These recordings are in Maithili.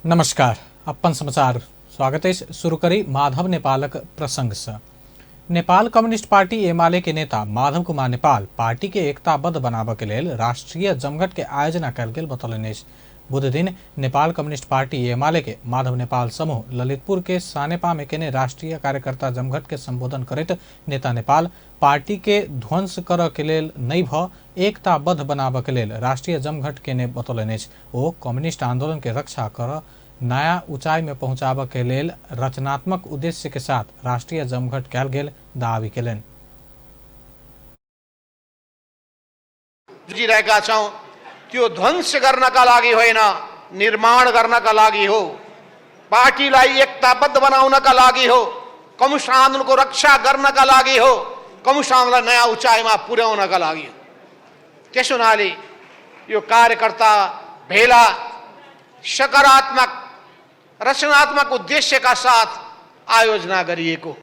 नमस्कार, अपन समाचार स्वागत अछि। शुरू करी माधव नेपालक प्रसंग से। नेपाल कम्युनिस्ट पार्टी एमाले के नेता माधव कुमार नेपाल पार्टी के एकताबद्ध बनाबऽ के लेल राष्ट्रीय जमघट के आयोजना कयल गेल बतौलनि अछि। बुध दिन नेपाल कम्युनिस्ट पार्टी एमाले के माधव नेपाल समूह ललितपुर के सानेपा में केने राष्ट्रीय कार्यकर्ता जमघट के संबोधन करैत नेता नेपाल पार्टी के ध्वंस करऽ के लेल नहि भऽ एकताबद्ध बनाबऽ के लेल राष्ट्रीय जमघट केने बतौलनि अछि। ओ कम्युनिस्ट आंदोलन के रक्षा कर नया ऊंचाई में पहुंचाबऽ के लेल रचनात्मक उद्देश्य के साथ राष्ट्रीय जमघट कयल गेल दावी केलनि। जुझिरहेका छौँ त्यो ध्वंस गर्नका लागि होइन, निर्माण गर्नका लागि हो, पार्टीलाई एकताबद्ध बनाउनका लागि हो, कम्युनिस्ट आन्दोलनको रक्षा गर्नका लागि हो, कम्युनिस्ट आन्दोलनलाई नयाँ उचाइमा पुर्याउनका लागि हो। त्यस हुनाले यो कार्यकर्ता भेला सकारात्मक रचनात्मक उद्देश्यका साथ आयोजना गरिएको।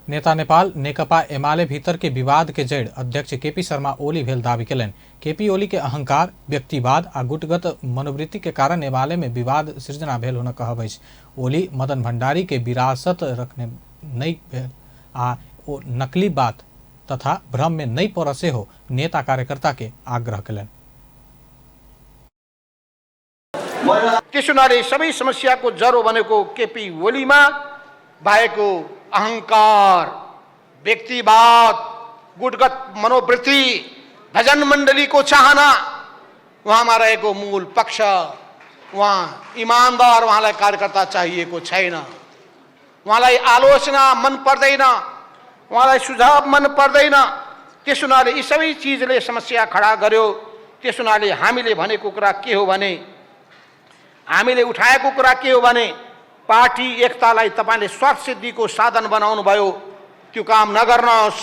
नेता नेपाल नेकपा एमाले भीतर के विवाद के जड़ अध्यक्ष केपी शर्मा ओली भेल दावी केलनि। केपी ओली के अहंकार, व्यक्तिवाद आ गुटगत मनोवृत्ति के कारण एमाले में विवाद सृजना भेल हुनक कहब अछि। ओली मदन भंडारी के विरासत रखने नहि भेल आ ओ नकली बात तथा भ्रम में नहि पड़ऽ सेहो नेता कार्यकर्ता के आग्रह केलनि। त्यसो हुनाले सबै समस्याको जरो भनेको केपी ओलीमा भएको अहंकार, व्यक्तिवाद, गुटगत मनोवृत्ति, भजन मण्डलीको चाहना, उहाँमा रहेको मूल पक्ष, उहाँ इमान्दार, उहाँलाई कार्यकर्ता चाहिएको छैन, उहाँलाई आलोचना मन पर्दैन, उहाँलाई सुझाव मन पर्दैन। त्यस हुनाले यी सबै चिजले समस्या खडा गर्यो। त्यस हुनाले हामीले भनेको कुरा के हो भने, हामीले उठाएको कुरा के हो भने, पार्टी एकतालाई तपाईँले स्वार्थ सिद्धिको साधन बनाउनु भयो, त्यो काम नगर्नुहोस्।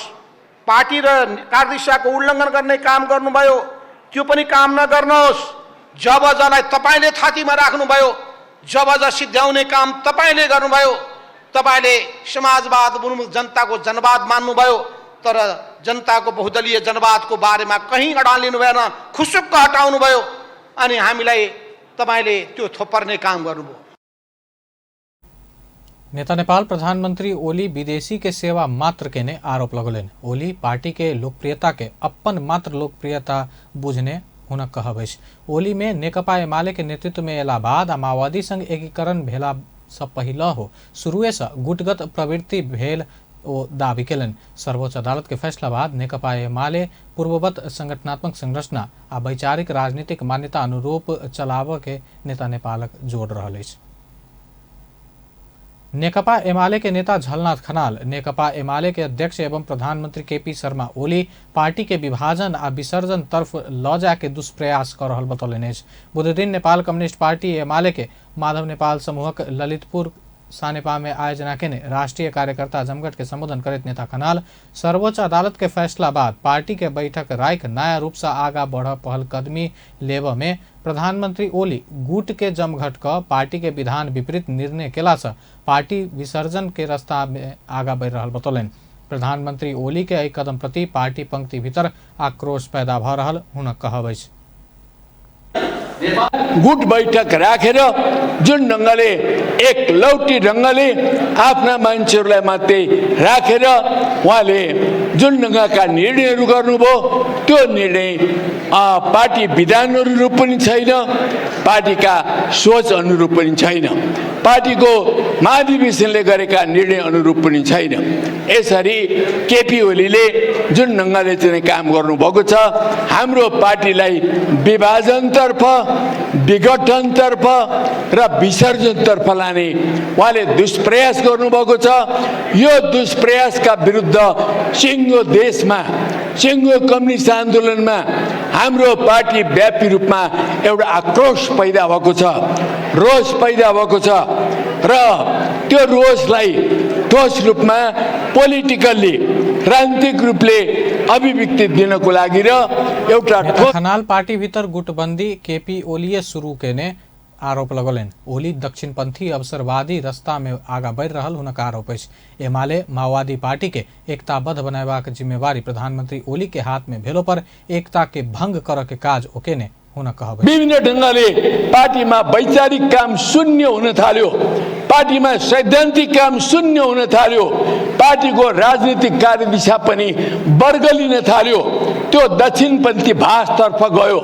पार्टी र कार्यदिशाको उल्लङ्घन गर्ने काम गर्नुभयो, त्यो पनि काम नगर्नुहोस्। जब जसलाई तपाईँले थातीमा राख्नुभयो, जब ज सिद्ध्याउने काम तपाईँले गर्नुभयो, तपाईँले समाजवाद उन्मुख जनताको जनवाद मान्नुभयो, तर जनताको बहुदलीय जनवादको बारेमा कहीँ अडान लिनु भएन, खुसुक्क हटाउनु भयो अनि हामीलाई तपाईँले त्यो थोपर्ने काम गर्नुभयो। नेता नेपाल प्रधानमंत्री ओली विदेशी के सेवा मात्र केने आरोप लगौलनि। ओली पार्टी के लोकप्रियता के अपन मात्र लोकप्रियता बुझने हुनक कहब अछि। ओली में नेकपा एमाले के नेतृत्व में एला बाद आ माओवादी संग एकीकरण भेला सँ पहिल हो शुरुए सँ गुटगत प्रवृत्ति भेल ओ दावी केलनि। सर्वोच्च अदालत के फैसला बाद नेकपा एमाले पूर्ववत संगठनात्मक संरचना आ वैचारिक राजनीतिक मान्यता अनुरूप चलाबऽ के नेता नेपालक जोड़ रहल अछि। नेकपा एमाले के नेता झलनाथ खनाल नेकपा एमाले के अध्यक्ष एवं प्रधानमंत्री केपी शर्मा ओली पार्टी के विभाजन आ विसर्जन तरफ ल जाके दुष्प्रयास कर रहल बतौलनि अछि। बुधदिन नेपाल कम्युनिस्ट पार्टी एमाले के माधव नेपाल समूहक ललितपुर सानेपा में आयोजना केने राष्ट्रीय कार्यकर्ता जमघट के संबोधन करैत नेता खनाल सर्वोच्च अदालत के फैसला बाद पार्टी के बैठक राइख नया रूप से आगा बढ़ पहल कदमी लेब में प्रधानमंत्री ओली गुट के जमघट क पार्टी के विधान विपरीत निर्णय केला से पार्टी विसर्जन के रास्ता में आगा बढ़ रहल बतौलनि। प्रधानमंत्री ओली के एहि कदम प्रति पार्टी पंक्ति भीतर आक्रोश पैदा भ रहल हुनक कहब अछि। गुट बैठक राखेर जुन ढङ्गले एक लौटी ढङ्गले आफ्ना मान्छेहरूलाई मात्रै राखेर उहाँले जुन ढङ्गका निर्णयहरू गर्नुभयो, त्यो निर्णय पार्टी विधान अनुरूप पनि छैन, पार्टीका सोच अनुरूप पनि छैन, पार्टीको महाधिवेशनले गरेका निर्णय अनुरूप पनि छैन। यसरी केपी ओलीले जुन ढङ्गले चाहिँ काम गर्नुभएको छ, हाम्रो पार्टीलाई विभाजनतर्फ, विघटनतर्फ र विसर्जनतर्फ लाने उहाँले दुष्प्रयास गर्नुभएको छ। यो दुष्प्रयासका विरुद्ध सिङ्गो देशमा, सिङ्गो कम्युनिस्ट आन्दोलनमा हाम्रो पार्टी व्यापी रूपमा एउटा आक्रोश पैदा भएको छ, रोष पैदा भएको छ र त्यो रोषलाई ठोस रूपमा पोलिटिकल्ली राजनीतिक रूपले अभिव्यक्ति दिनको लागि र एउटा नेता खनाल पार्टी भीतर गुटबंदी केपी ओलीए शुरू केने आरोप लगौलनि। ओली दक्षिणपंथी अवसरवादी रास्ता में आगा बढ़ि रहल हुनक आरोप अछि। एमाले माओवादी पार्टी के एकताबद्ध बनेबाक जिम्मेवारी प्रधानमंत्री ओली के हाथ में भेलो पर एकता के भंग करऽ के काज ओ केने हुनक कहब। विभिन्न ढङ्गले पार्टीमा वैचारिक काम शून्य हुन थाल्यो, पार्टीमा सैद्धान्तिक काम शून्य हुन थाल्यो, पार्टीको राजनीतिक कार्यदिशा पनि वर्गलिन थाल्यो। त्यो दक्षिणपन्थी भासतर्फ गयो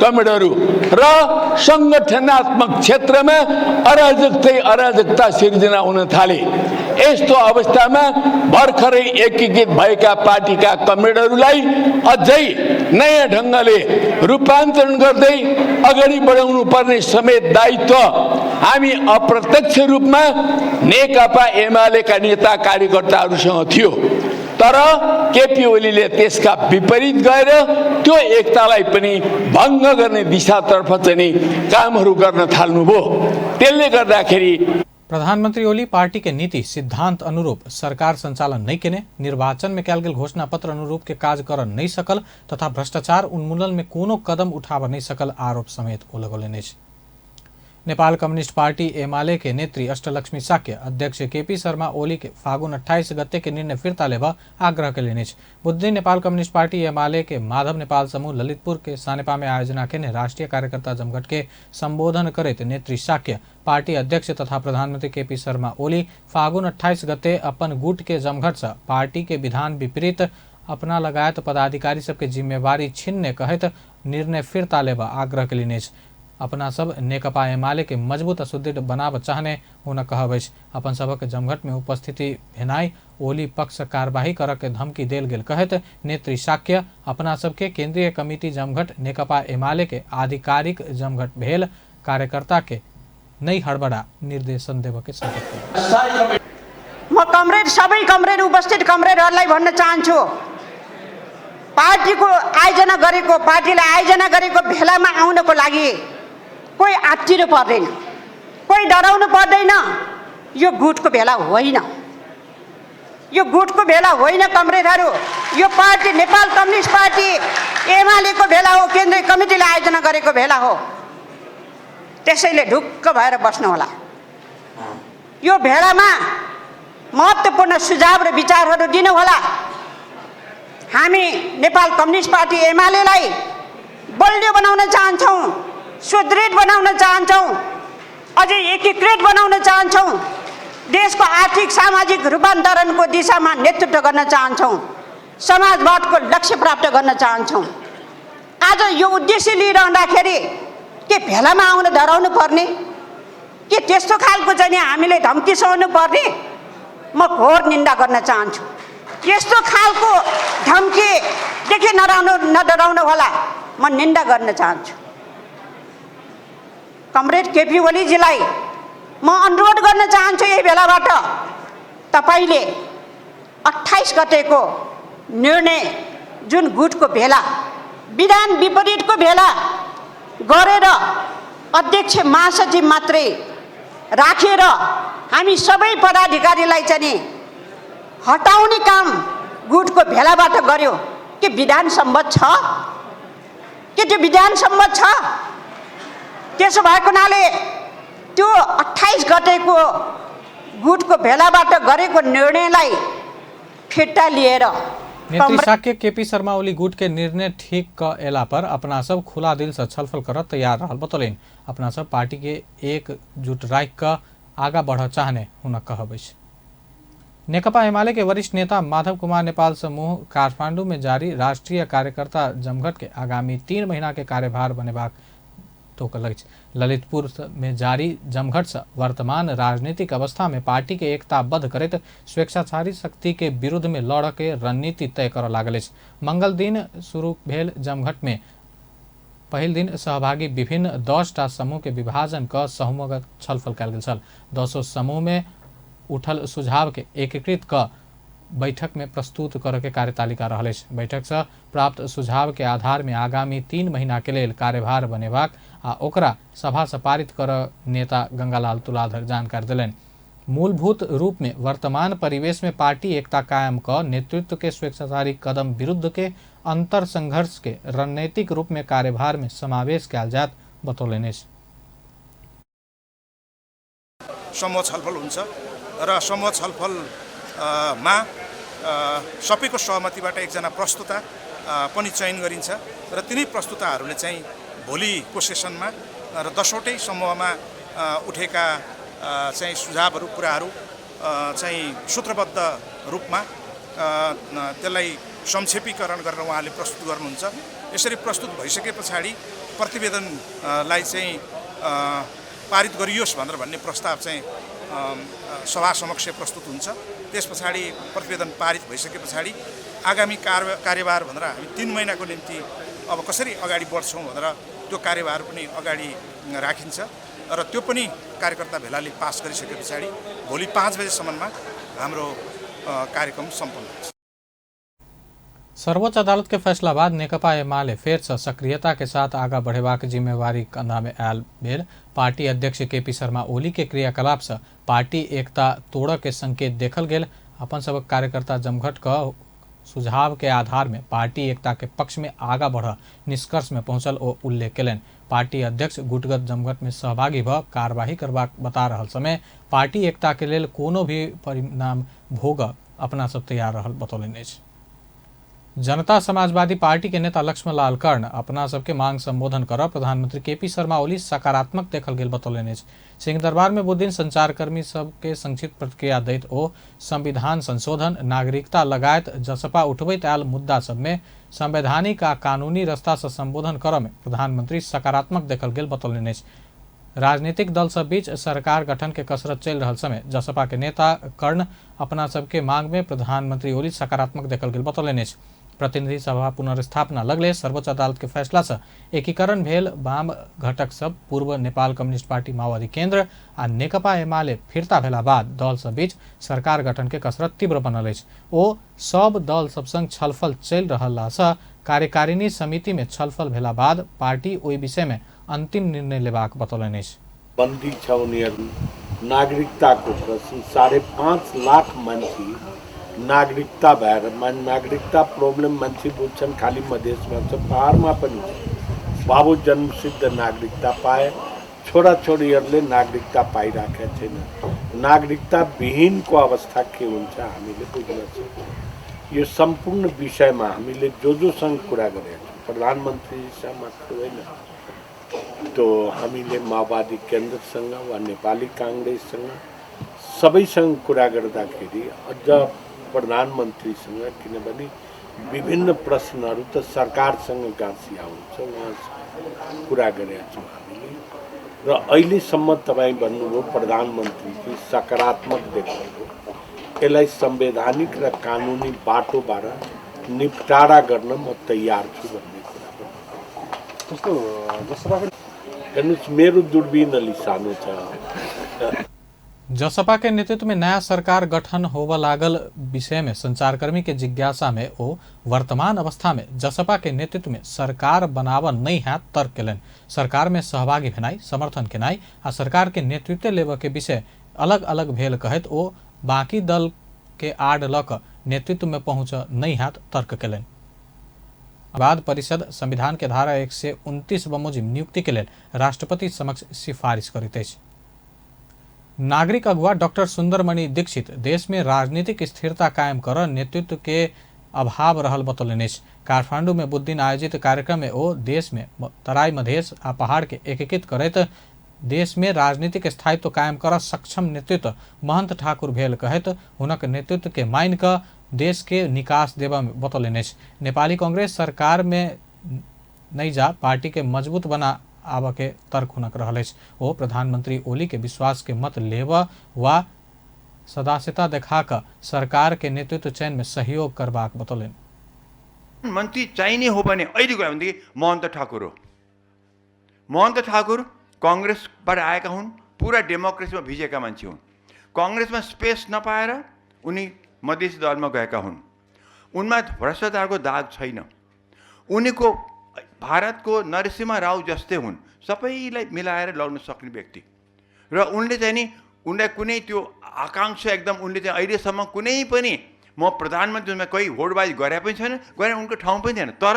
कमेडहरू र सङ्गठनात्मक क्षेत्रमा अराजकतै अराजकता सिर्जना हुन थाले। यस्तो अवस्थामा भर्खरै एकीकृत भएका पार्टीका कमेडहरूलाई अझै नयाँ ढङ्गले रूपान्तरण गर्दै अगाडि बढाउनु पर्ने समेत दायित्व हामी अप्रत्यक्ष रूपमा नेकपा एमालेका नेता कार्यकर्ताहरूसँग थियो। तर केपी ओलीले त्यसका विपरीत गएर त्यो एकतालाई पनि भङ्ग गर्ने दिशातर्फ चाहिँ कामहरू गर्न थाल्नुभयो। त्यसले गर्दाखेरि प्रधानमंत्री ओली पार्टी के नीति सिद्धांत अनुरूप सरकार संचालन नहीं केने, निर्वाचन में कयल गेल घोषणा पत्र अनुरूप के काज कर नहीं सकल तथा भ्रष्टाचार उन्मूलन में कोनो कदम उठाब नहीं सकल आरोप समेत ओ लगौलनि अछि। नेपाल कम्युनिस्ट पार्टी एमाले के नेत्री अष्टलक्ष्मी साक्य अध्यक्ष केपी शर्मा ओली के फागुन 28 गते के निर्णय फिर्ता लेबा आग्रह कयलनि अछि। बुधदिन नेपाल कम्युनिस्ट पार्टी एमाले के माधव नेपाल समूह ललितपुर के सानेपा में आयोजना केने राष्ट्रीय कार्यकर्ता जमघट के संबोधन करैत नेत्री साक्य पार्टी अध्यक्ष तथा प्रधानमंत्री केपी शर्मा ओली फागुन 28 गते अपन गुट के जमघट से पार्टी के विधान विपरीत अपना लगायत पदाधिकारी सबके जिम्मेवारी छीनने कहैत निर्णय फिर्ता लेबा आग्रह कयलनि अछि। अपना सब नेकपा एमाले के मजबूत आ सुदृढ़ बनाब चाहने हुनक कहब अछि। अपन सबक जमघट में उपस्थिति भेनाइ ओली पक्ष कार्यवाही करऽ के धमकी देल गेल कहैत नेत्री साक्य अपना सबके केंद्रीय कमिटी जमघट नेकपा एमाले के आधिकारिक जमघट भेल कार्यकर्ता के नहीं हड़बड़ा निर्देशन देबऽ के संकेत केलनि। म कमरेड सबै कमरेड उपस्थित कमरेडहरूलाई भन्न चाहन्छु, पार्टीको आयोजना गरेको पार्टीले आयोजना गरेको भेलामा आउनको लागि कोही आत्तिनु पर्दैन, कोही डराउनु पर्दैन। यो गुटको भेला होइन, यो गुटको भेला होइन कमरेडहरू। यो पार्टी नेपाल कम्युनिस्ट पार्टी एमालेको भेला हो, केन्द्रीय कमिटीले आयोजना गरेको भेला हो। त्यसैले ढुक्क भएर बस्नुहोला। यो भेलामा महत्त्वपूर्ण सुझाव र विचारहरू दिनुहोला। हामी नेपाल कम्युनिस्ट पार्टी एमालेलाई बलियो बनाउन चाहन्छौँ, सुदृढ बनाउन चाहन्छौँ, अझै एकीकृत बनाउन चाहन्छौँ, देशको आर्थिक सामाजिक रूपान्तरणको दिशामा नेतृत्व गर्न चाहन्छौँ, समाजवादको लक्ष्य प्राप्त गर्न चाहन्छौँ। आज यो उद्देश्य लिइरहँदाखेरि के भेलामा आउन डराउनु पर्ने, के त्यस्तो खालको चाहिँ हामीले धम्की सहनु पर्ने? म घोर निन्दा गर्न चाहन्छु। यस्तो खालको धम्कीदेखि नडराउनु होला, म निन्दा गर्न चाहन्छु। कमरेड केपी ओलीजीलाई म अनुरोध गर्न चाहन्छु यही बेलाबाट, तपाईँले 28 गतेको निर्णय जुन गुटको भेला विधान विपरीतको भेला गरेर अध्यक्ष महासचिव मात्रै राखेर हामी सबै पदाधिकारीलाई चाहिँ हटाउने काम गुटको भेलाबाट गर्यो, के विधान सम्मत छ? के त्यो विधान सम्मत छ? त्यसो भएको हुनाले त्यो 28 गतेको गुटको भेलाबाट गरेको निर्णयलाई फिर्ता लिएर नेत्री साक्य केपी शर्मा ओली गुट के निर्णय ठीक क एला पर अपना सब खुला दिल से छलफल कर तैयार रहल बतौलनि। अपना सब पार्टी के एकजुट राखि क आगा बढ़ चाहने हुनक कहब अछि। नेकपा एमाले के वरिष्ठ नेता माधव कुमार नेपाल समूह काठमांडू में जारी राष्ट्रीय कार्यकर्ता जमघट के आगामी 3 महीना के कार्यभार बनेबाक तोकल अछि। ललितपुर में जारी जमघट से वर्तमान राजनीतिक अवस्था में पार्टी के एकताबद्ध करैत स्वेच्छाचारी शक्ति के विरुद्ध में लड़ के रणनीति तय करऽ लागल अछि। मंगल दिन शुरू भेल जमघट में पहिल दिन सहभागी विभिन्न 10टा समूह के विभाजन क समूहगत छलफल कयल गेल छल। 10 समूह में उठल सुझाव के एकीकृत क बैठक में प्रस्तुत करऽ के कार्यतालिका रहल अछि। बैठक से प्राप्त सुझाव के आधार में आगामी 3 महीना के लेल कार्यभार बनेबाक आ ओकरा सभा से पारित करऽ नेता गंगालाल तुलाधर जानकारी देलनि। मूलभूत रूप में वर्तमान परिवेश में पार्टी एकता कायम क नेतृत्व के स्वेच्छाचारी कदम विरुद्ध के अंतर संघर्ष के रणनीतिक रूप में कार्यभार में समावेश कयल जायत बतौलनि अछि। समूह छलफल हुन्छ र समूह छलफलमा सबैको सहमतिबाट एकजना प्रस्तुता पनि चयन गरिन्छ र तिनै प्रस्तुताहरूले चाहिँ भोलिको सेसनमा र 10वटै समूहमा उठेका चाहिँ सुझावहरू, कुराहरू चाहिँ सूत्रबद्ध रूपमा त्यसलाई संक्षेपीकरण गरेर उहाँले प्रस्तुत गर्नुहुन्छ। यसरी प्रस्तुत भइसके पछाडि प्रतिवेदनलाई चाहिँ पारित गरियोस् भनेर भन्ने प्रस्ताव चाहिँ सभा समक्ष प्रस्तुत हुन्छ। त्यस पछाडि प्रतिवेदन पारित भइसके पछाडि आगामी कार्यभार भनेर हामी 3 महिनाको निम्ति अब कसरी अगाडि बढ्छौँ भनेर त्यो कार्यभार पनि अगाडि राखिन्छ र त्यो पनि कार्यकर्ता भेलाले पास गरिसके पछाडि भोलि 5 बजेसम्ममा हाम्रो कार्यक्रम सम्पन्न हुन्छ। सर्वोच्च अदालत के फैसला बाद नेकपा एमाले फेर से सक्रियता के साथ आगा बढ़ेबाक जिम्मेवारी कंधा में आयल भेल। पार्टी अध्यक्ष केपी शर्मा ओली के क्रियाकलाप से पार्टी एकता तोड़ के संकेत देखल गेल। अपन सबक कार्यकर्ता जमघट क सुझाव के आधार में पार्टी एकता के पक्ष में आगा बढ़ निष्कर्ष में पहुंचल ओ उल्लेख केलनि। पार्टी अध्यक्ष गुटगत जमघट में सहभागी भ कार्यवाही करबाक बता रहल समय पार्टी एकता के लेल कोनो भी परिणाम भोग अपना सब तैयार रहल बतौलनि अछि। जनता समाजवादी पार्टी के नेता लक्ष्मण लाल कर्ण अपना सबके मांग संबोधन कर प्रधानमंत्री केपी शर्मा ओली सकारात्मक देखल गेल बतौलनि अछि। सिंहदरबार में बुधदिन संचारकर्मी सबके संक्षिप्त प्रतिक्रिया दैत ओ संविधान संशोधन, नागरिकता लगायत जसपा उठबैत आयल मुद्दा सब में संवैधानिक आ कानूनी रास्ता से संबोधन कर में प्रधानमंत्री सकारात्मक देखल गेल बतौलनि अछि। राजनीतिक दल सब बीच सरकार गठन के कसरत चल रहा समय जसपा के नेता कर्ण अपना सबके मांग में प्रधानमंत्री ओली सकारात्मक देखल गेल बतौलनि अछि। प्रतिनिधि सभा पुनर्स्थापना लगले सर्वोच्च अदालत के फैसला से एकीकरण भेल वाम घटक सब पूर्व नेपाल कम्युनिस्ट पार्टी माओवादी केंद्र आ नेकपा एमाले फिर्ता भेला बाद दल सब बीच सरकार गठन के कसरत तीव्र बनल अछि। ओ सब दल सब संग छलफल चलि रहला से कार्यकारिणी समिति में छलफल भेला बाद पार्टी ओहि विषय में अंतिम निर्णय लेबाक बतौलनि अछि। बन्दी छ उनीहरू, नागरिकताको प्रश्न, 5.5 लाख मान्छे नागरिकता भएर नागरिकता प्रब्लम मान्छे बुझ्छन् खालि मधेसमा छ, पहाडमा पनि छ। बाबु जन्मसिद्ध नागरिकता पाए, छोराछोरीहरूले नागरिकता पाइराखेका छैन। नागरिकता विहीनको अवस्था के हुन्छ हामीले बुझ्न सक्छौँ। यो सम्पूर्ण विषयमा हामीले जो जोसँग कुरा गरेका छौँ, प्रधानमन्त्रीसँग मात्र होइन, त्यो हामीले माओवादी केन्द्रसँग वा नेपाली काङ्ग्रेससँग सबैसँग कुरा गर्दाखेरि अझ प्रधानमन्त्रीसँग, किनभने विभिन्न प्रश्नहरू त सरकारसँग गाँसिया हुन्छ, उहाँसँग कुरा गरेका छौँ हामीले। र अहिलेसम्म तपाईँ भन्नुभयो प्रधानमन्त्रीजी सकारात्मक देख्नुभयो, यसलाई संवैधानिक र कानुनी बाटोबाट निपटारा गर्न म तयार छु भन्ने कुरा पनि। हेर्नुहोस्, मेरो दूरबीन अलि सानो छ। जसपा के नेतृत्व में नया सरकार गठन होवा लागल विषय में संचारकर्मी के जिज्ञासा में ओ वर्तमान अवस्था में जसपा के नेतृत्व में सरकार बनाव नहीं है तर्क केलनि। सरकार में सहभागी भेनाइ, समर्थन केनाइ आ सरकार के नेतृत्व लेबऽ के विषय अलग अलग भेल कहैत ओ बाकी दल के आड़ लऽ कऽ नेतृत्व में पहुँच नहीं है तर्क केलनि। बाद परिषद संविधान के धारा 129 बमोजिम नियुक्ति के लेल राष्ट्रपति समक्ष सिफारिश करैत अछि। नागरिक अगुवा डॉक्टर सुंदरमणि दीक्षित देश में राजनीतिक स्थिरता कायम कर नेतृत्व के अभाव रहल बतौलनि अछि। काठमांडू में बुधदिन आयोजित कार्यक्रम में ओ देश में तराई मधेश आ पहाड़ के एकीकृत करैत देश में राजनीतिक स्थायित्व कायम कर सक्षम नेतृत्व महंत ठाकुर भेल कहैत हुनक नेतृत्व के मान कऽ देश के निकास देबा में बतौलनि अछि। नेपाली कांग्रेस सरकार में नहीं जा पार्टी के मजबूत बना आबऽ के तर्क हुनक रहल अछि। ओ प्रधानमंत्री ओली के विश्वास के मत लेबऽ वा सदाशिता देखा कऽ सरकार के नेतृत्व चयन में सहयोग करबाक बतौलनि। मन्त्री चाहिने हो भने अहिलेको भनेदेखि महन्त ठाकुर हो। महन्त ठाकुर कङ्ग्रेसबाट आएका हुन्, पुरा डेमोक्रेसीमा भिजेका मान्छे हुन्। कङ्ग्रेसमा स्पेस नपाएर उनी मधेसी दलमा गएका हुन्। उनमा भ्रष्टाचारको दाग छैन। उनीको भारतको नरसिंह राव जस्तै हुन्, सबैलाई मिलाएर लड्न सक्ने व्यक्ति। र उनले चाहिँ नि उनलाई कुनै त्यो आकाङ्क्षा एकदम उनले चाहिँ अहिलेसम्म कुनै पनि म प्रधानमन्त्रीमा कोही होडबाजी गरे पनि छैन, गरे उनको ठाउँ पनि थिएन। तर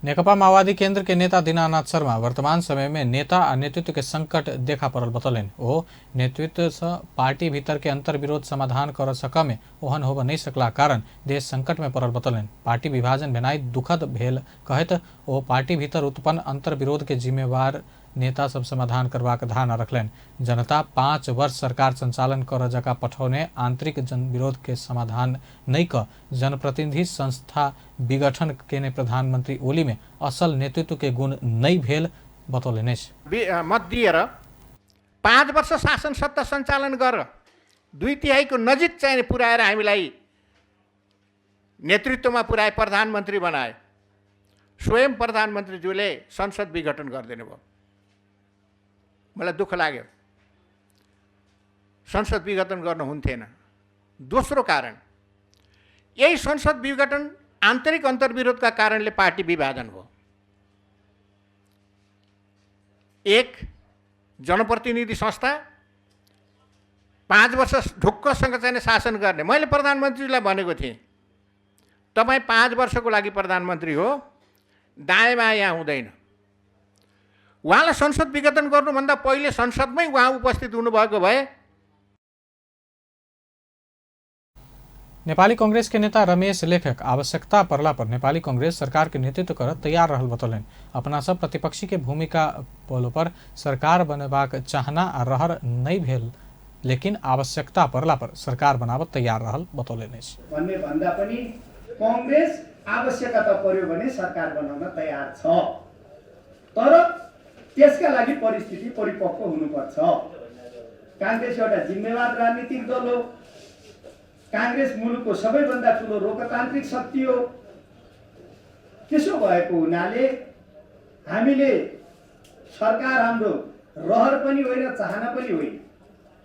नेकपा माओवादी केंद्र के नेता दीनानाथ शर्मा वर्तमान समय में नेता आ नेतृत्व के संकट देखा पड़ल बतौलनि। ओ नेतृत्व से पार्टी भीतर के अंतर्विरोध समाधान कर सक में ओहन होब नहीं सकला कारण देश संकट में पड़ल बतौलनि। पार्टी विभाजन भेनाइ दुखद भेल कहैत ओ पार्टी भीतर उत्पन्न अंतर्विरोध के जिम्मेवार नेता सब समाधान करबाक धारणा रखलनि। जनता 5 वर्ष सरकार संचालन कर जका पठौने आंतरिक जनविरोध के समाधान नहीं क जनप्रतिनिधि संस्था विघटन केने प्रधानमंत्री ओली में असल नेतृत्व के गुण नहीं भेल बतौलनि अछि। मत दिएर 5 वर्ष शासन सत्ता सञ्चालन गर 2/3 नजिक चाहिँ पुर्याएर हामीलाई नेतृत्वमा पुर्याए, प्रधानमन्त्री बनाए। स्वयं प्रधानमन्त्रीज्यूले संसद विघटन गरिदिनु भयो। मलाई दुःख लाग्यो। संसद विघटन गर्नु हुन्थेन। दोस्रो कारण, यही संसद विघटन आन्तरिक अन्तर्विरोधका कारणले पार्टी विभाजन भयो। एक जनप्रतिनिधि संस्था 5 वर्ष ढुक्कसँग चाहिँ शासन गर्ने। मैले प्रधानमन्त्रीलाई भनेको थिएँ, तपाईँ 5 वर्षको लागि प्रधानमन्त्री हो, दायाँ बायाँ हुँदैन। उहाँलाई संसद विघटन गर्नुभन्दा पहिले संसदमै उहाँ उपस्थित हुनुभएको भए। नेपाली कांग्रेस के नेता रमेश लेखक आवश्यकता पड़ला पर नेपाली कांग्रेस सरकार के नेतृत्व कर तैयार रहल बतौलनि। अपना सब प्रतिपक्षी के भूमिका पहलो पर सरकार बनेबाक चाहना आ रहर नहीं भेल, लेकिन आवश्यकता पड़ला पर सरकार बनाब तैयार रहल बतौलनि अछि। भन्ने भन्दा पनि कांग्रेस आवश्यकता पर्यो भने सरकार बनाउन तयार छ, तर त्यसका लागि परिस्थिति परिपक्व हुनुपर्छ। कांग्रेस एउटा जिम्मेवार राजनीतिक दल हो। कांग्रेस मुलुकको सबैभन्दा ठुलो लोकतान्त्रिक शक्ति हो। त्यसो भएको हुनाले हामीले सरकार हाम्रो रहर पनि होइन, चाहना पनि होइन,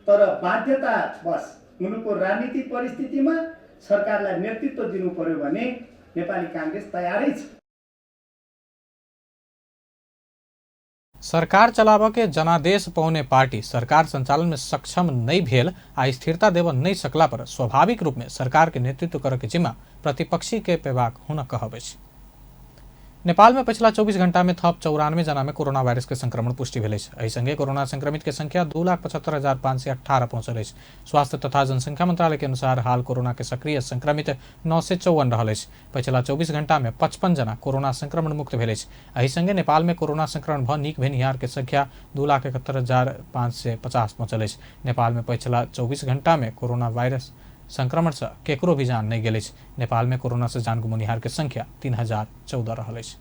तर बाध्यतावश मुलुकको राजनीतिक परिस्थितिमा सरकारलाई नेतृत्व दिनु पर्यो भने नेपाली कांग्रेस तयारै छ। सरकार चलाब के जनादेश पौने पार्टी सरकार संचालन में सक्षम नहीं भेल आ स्थिरता देव नहीं सकला पर स्वाभाविक रूप में सरकार के नेतृत्व कर के जिम्मा प्रतिपक्षी के पेबाक हुनक कहब अछि। नेपाल में पिछला 24 घंटा में थप 94 जना में कोरोना वायरस के संक्रमण पुष्टि भेल अछि। एहि संगे कोरोना संक्रमित के संख्या 2,75,518 पहुंचल अछि। स्वास्थ्य तथा जनसंख्या मंत्रालय के अनुसार हाल कोरोना के सक्रिय संक्रमित 954 रहल अछि। पिछला 24 घंटा में 55 जना कोरोना संक्रमण मुक्त भेल अछि। एहि संगे नेपाल में कोरोना संक्रमण भ नीक भेनिहार के संख्या 2,71,550 पहुंचल अछि। नेपाल में पिछला 24 घंटा में कोरोना वायरस संक्रमण से केकरो भी जान नहीं गेल अछि। नेपाल में कोरोना से जान गुमनिहार के संख्या 3,014 रहल अछि।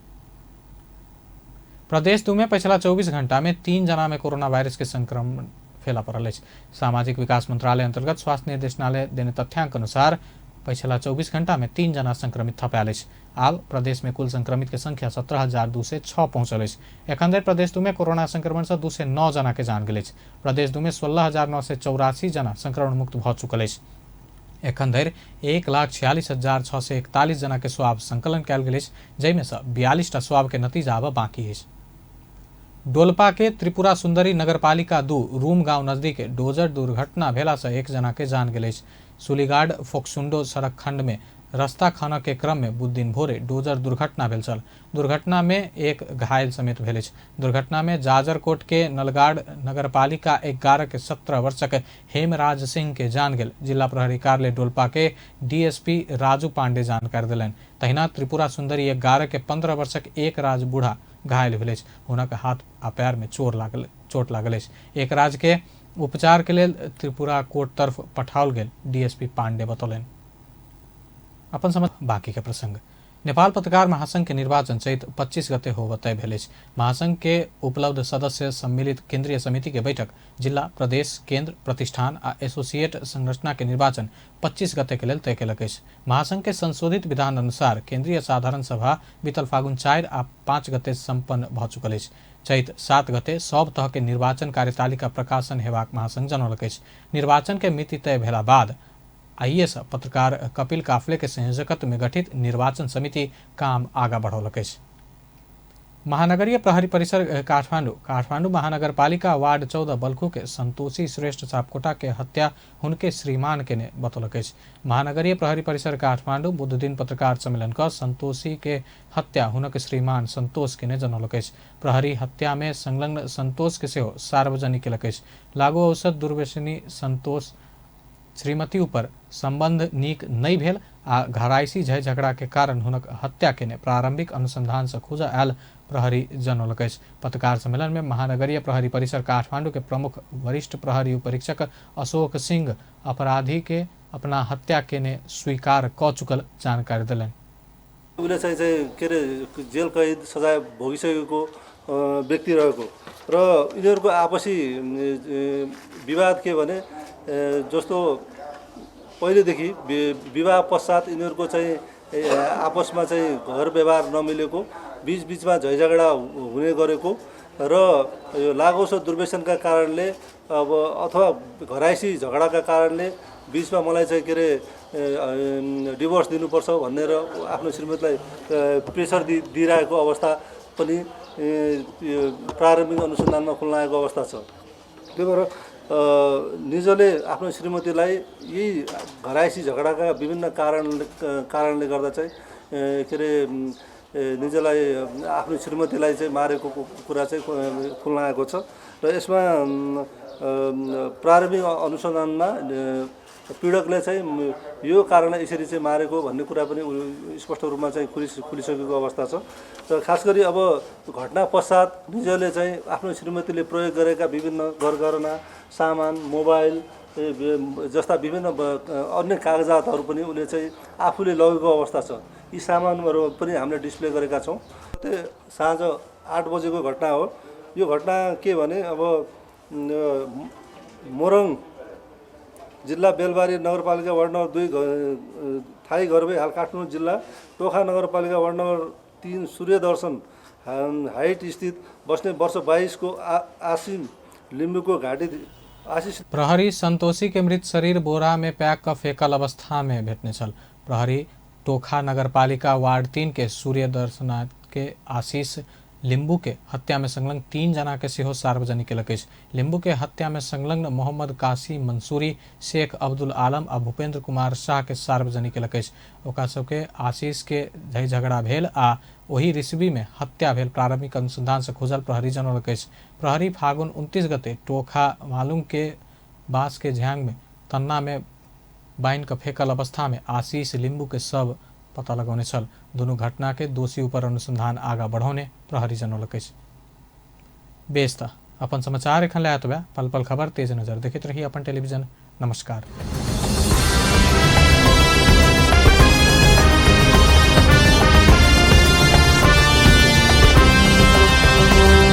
प्रदेश 2 में पिछला 24 घंटा में 3 जना में कोरोना वायरस के संक्रमण फैला पड़ल अछि। सामाजिक विकास मंत्रालय अंतर्गत स्वास्थ्य निर्देशनालय देने तथ्यांक अनुसार पिछला 24 घंटा में 3 जना संक्रमित थपायल अछि। आब प्रदेश में कुल संक्रमित के संख्या 17,206 पहुंचल अछि। एखन धरि प्रदेश 2 में कोरोना संक्रमण से 209 जना के जान गेल अछि। प्रदेश 2 में 16,984 जना संक्रमण मुक्त भऽ चुकल अछि। एखन धरि 1,46,641 जना के स्वाब संकलन कयल गेल अछि, जाहिमे सँ 42टा स्वाब के नतीजा आब बाकी अछि। डोलपा के त्रिपुरा सुंदरी नगरपालिका 2 रूम गांव नजदीक डोजर दुर्घटना भेला से 1 जना के जान गेल अछि। सुलीगार्ड फोक्सुंडो सड़क खंड में रास्ता खनऽ के क्रम में बुध दिन भोरे डोजर दुर्घटना भेल छल। दुर्घटना में 1 घायल समेत भेल अछि। दुर्घटना में जाजरकोट के नलगाड़ नगरपालिका 11 के 17 वर्षक हेमराज सिंह के जान गेल। जिला प्रहरी कार्यालय डोलपा के डीएसपी राजू पांडे जानकारी देलनि। तहिना त्रिपुरा सुंदरी 11 के 15 वर्षक एक राज बूढ़ा घायल भेल अछि। हुनक हाथ आ पैर में चोट लागल अछि। एक राज के उपचार के लेल त्रिपुरा कोर्ट तरफ पठाओल गेल डीएसपी पांडे बतौलनि। अपन समझ बाकी के प्रसंग। नेपाल पत्रकार महासंघ के निर्वाचन चैत 25 गते होब तय भेल अछि। महासंघ के उपलब्ध सदस्य सम्मिलित केंद्रीय समिति के बैठक जिला, प्रदेश, केंद्र, प्रतिष्ठान आ एसोसिएट संरचना के निर्वाचन 25 गते के लेल तय केलक अछि। महासंघ के संशोधित विधान अनुसार केंद्रीय साधारण सभा बीतल फागुन 4 आ 5 गते सम्पन्न भऽ चुकल अछि। चैत 7 गते सब तह के निर्वाचन कार्यतालिका प्रकाशन हेबाक महासंघ जनौलक अछि। निर्वाचन के मिति तय भेला बाद आइएस पत्रकार कपिल काफले के संयोजकत्व में गठित निर्वाचन समिति काम आगा बढ़ौलक अछि। महानगरीय प्रहरी परिसर काठमाडौँ काठमाडौँ महानगरपालिका वार्ड 14 बल्खु के संतोषी श्रेष्ठ सापकोटा के हत्या हुनके श्रीमान के ने बतौलक अछि। महानगरीय प्रहरी परिसर काठमाडौँ बुधदिन पत्रकार सम्मेलन क संतोषी के हत्या हुनक श्रीमान संतोष के ने जनौलक अछि। प्रहरी हत्या में संलग्न संतोष के सेहो सार्वजनिक केलक अछि। लागू औषध दुर्व्यसनी संतोष श्रीमती ऊपर संबंध नीक नहि भेल आ घरायसी झय झगड़ा के कारण हुनक हत्या केने प्रारंभिक अनुसंधान से खोज आयल प्रहरी जनौलक अछि। पत्रकार सम्मेलन में महानगरीय प्रहरी परिसर काठमांडू के प्रमुख वरिष्ठ प्रहरी उपरीक्षक अशोक सिंह अपराधी के अपना हत्या केने स्वीकार क चुकल जानकारी देलनि। उसले चाहिँ के अरे जेल कैद सजाय भोगिसकेको व्यक्ति रहेको र यिनीहरूको आपसी विवाद के भने जस्तो पहिलेदेखि विवाह पश्चात यिनीहरूको चाहिँ आपसमा चाहिँ घर व्यवहार नमिलेको, बिचबिचमा झैझगडा हुने गरेको र यो लागौषध दुर्व्यसनका कारणले अब अथवा घरायसी झगडाका कारणले बिचमा मलाई चाहिँ के अरे डिभोर्स दिनुपर्छ भनेर आफ्नो श्रीमतीलाई प्रेसर दिइरहेको अवस्था पनि यो प्रारम्भिक अनुसन्धानमा खुल्न आएको अवस्था छ। त्यही भएर निजले आफ्नो श्रीमतीलाई यही घरायसी झगडाका विभिन्न कारणले गर्दा चाहिँ के अरे निजलाई आफ्नो श्रीमतीलाई चाहिँ मारेको कुरा चाहिँ खुल्न आएको छ र यसमा प्रारम्भिक अनुसन्धानमा पीडकले चाहिँ यो कारणले यसरी चाहिँ मारेको भन्ने कुरा पनि स्पष्ट रूपमा चाहिँ खुलिसकेको अवस्था छ। र खास गरी अब घटना पश्चात निजले चाहिँ आफ्नो श्रीमतीले प्रयोग गरेका विभिन्न गरगहना, सामान, मोबाइल जस्ता विभिन्न अन्य कागजातहरू पनि उसले चाहिँ आफूले लगेको अवस्था छ। यी सामानहरू पनि हामीले डिस्प्ले गरेका छौँ। त्यो साँझ 8 बजेको घटना हो। यो घटना के भने अब मोरङ जिल्ला बेलबारी नगरपालिका वार्ड नम्बर 2 थाई घरबे हाल काठमाडौँ जिल्ला टोखा नगरपालिका वार्ड नम्बर 3 सूर्यदर्शन हाइट स्थित बस्ने वर्ष 22 को आसिम लिम्बूको घाँटी आशिष। प्रहरी संतोषी के मृत शरीर बोरा में पैक क फेकल अवस्था में भेटने छल। प्रहरी टोखा नगरपालिका वार्ड 3 के सूर्यदर्शन के आशीष लिम्बू के हत्या में संलग्न 3 जना के सेहो सार्वजनिक केलक अछि। लिम्बू के हत्या में संलग्न मोहम्मद कासिम मंसूरी, शेख अब्दुल आलम आ भूपेंद्र कुमार शाह के सार्वजनिक केलक अछि। ओकरा सबके आशीष के झै झगड़ा भेल आ ओही रिसबी में हत्या भेल प्रारंभिक अनुसंधान से खोजल प्रहरी जनौलक अछि। प्रहरी फागुन 29 गते टोखा मालुंग के बाँस के झांग में तन्ना में बान्हि कऽ फेकल अवस्था में आशीष लिम्बू के शव पता लगौने छल। दुनू घटना के दोषी ऊपर अनुसंधान आगा बढ़ौने प्रहरी जनौलक अछि। बेस त अपन समाचार एखन लए एतबे। पल पल खबर तेज नजर देखैत रही अपन टेलीविजन। नमस्कार।